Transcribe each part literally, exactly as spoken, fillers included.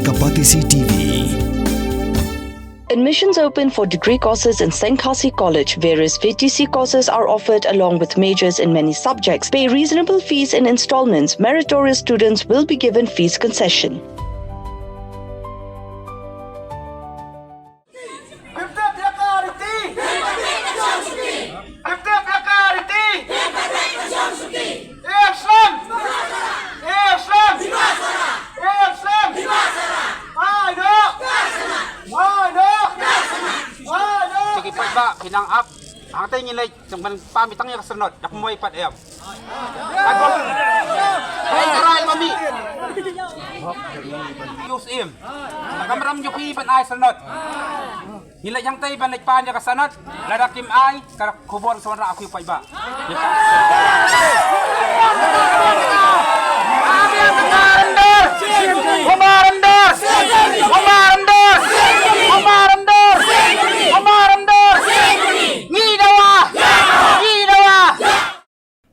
Kapatisi T V. Admissions open for degree courses in Saint Khasi College. Various V T C courses are offered along with majors in many subjects. Pay reasonable fees in installments. Meritorious students will be given fees concession. Ki paidbah, phi nang ap. Hangta ngin leit, tang ban pam tang ïa ka sanad, dak moi pat em. Ai ko. Ai ka rai mami. Use im. Ka kamram jong phi ban ai sanad. Ngin leit hangta ban leit pan ïa ka sanad. Lada kim ai, ka khubor sa wan rah ïa ki paidbah.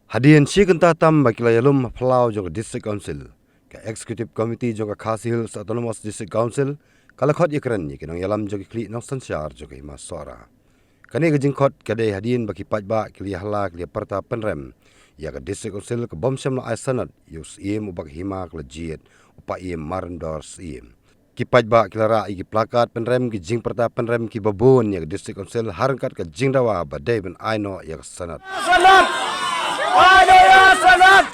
Hadien shi kynta tam ba ki la ïalum ha phyllaw jong ka District Council, ka Executive Committee jong ka Khasi Hills Autonomous District Council ka la khot ïakren ïa ki nongïalam jong ki khlieh nongsynshar jong ka Hima Sohra. Kane ka jingkhot ka dei hadien ba ki paidbah ki la ïa hala ki la ïa pyrta pynrem ïa ka District Council ka bym shym la ai sanad ïa u Syiem uba ka hima ka la jied, u Paiem Marandor Syiem. Ki paidbah ki la rah ïa ki placard pynrem, ki jingpyrta pynrem kiba bun ïa ka District Council ha ryngkat ka jingdawa ba dei ban ai noh ïa ka sanad. Sanad! Ai noh ïa sanad!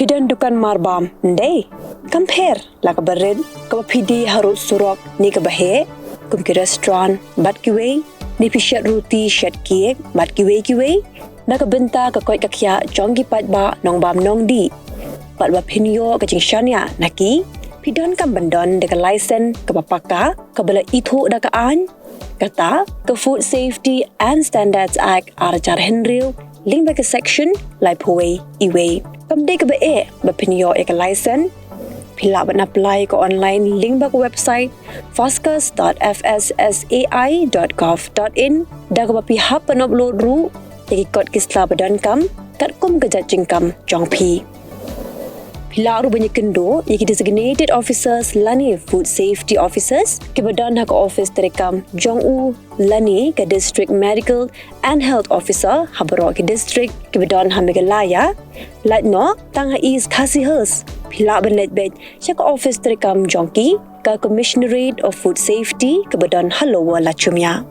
Phi don dukan marbam, ym dei? Kam pher la kaba rit, kaba phi die harud surok ne kaba heh, kum ki restaurant bad kiwei, ne phi shet ruti shet cake bad kiwei kiwei. Na ka bynta ka koit ka khiah jong ki paidbah nongbam nongdih, bad ba phin ïoh ka jingshaniah na ki, phi donkam ban don da ka license kaba paka, kaba la ithuh da ka aiñ, kata ka Food Safety and Standards Act ar hajar hynriew, lyngba ka section laiphew wei, iwei. Kam dei kaba eh ba phin ïoh ïa ka license. Phi lah ban apply ka online lyngba ka website fascus dot F S S A I dot gov dot in, da kaba phi hap ban upload ruh ïa ki kot ki sla ba donkam katkum ka jait jingkam jong phi. Phi lah ruh ban ïakynduh ïa ki designated officers lane food safety officers kiba don ha ka office treikam jong u lane ka district medical and health officer ha baroh ki district kiba don ha Meghalaya, lait noh tang ha East Khasi Hills phi lah ban leit beit sha ka office treikam jong ki, ka Commissionerate of Food Safety kaba don ha Lower Lachumia.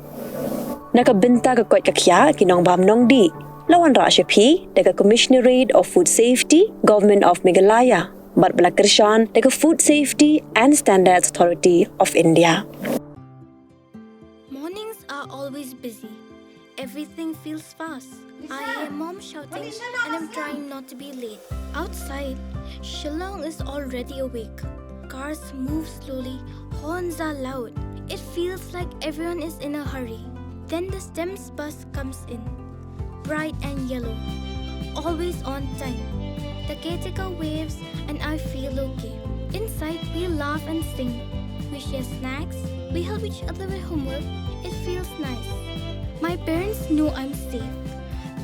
Na ka bynta ka koit ka khiah ki nongbam nongdih, la wanrah sha phi da ka Commissionerate of Food Safety, Government of Meghalaya, bad ba la kyrshan da ka Food Safety and Standards Authority of India. Mornings are always busy. Everything feels fast. I hear mom shouting and I'm trying not to be late. Outside, Shillong is already awake. Cars move slowly, horns are loud. It feels like everyone is in a hurry. Then the STEMS bus comes in, bright and yellow, always on time. The caretaker waves and I feel okay. Inside, we laugh and sing. We share snacks. We help each other with homework. It feels nice. My parents know I'm safe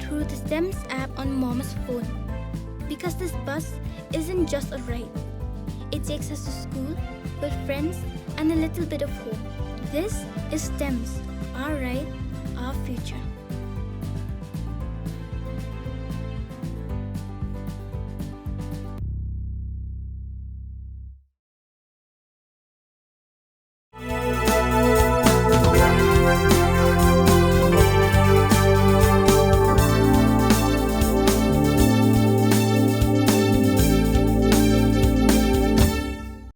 through the STEMS app on mom's phone. Because this bus isn't just a ride, it takes us to school, with friends, and a little bit of hope. This is STEMS, our ride, our future.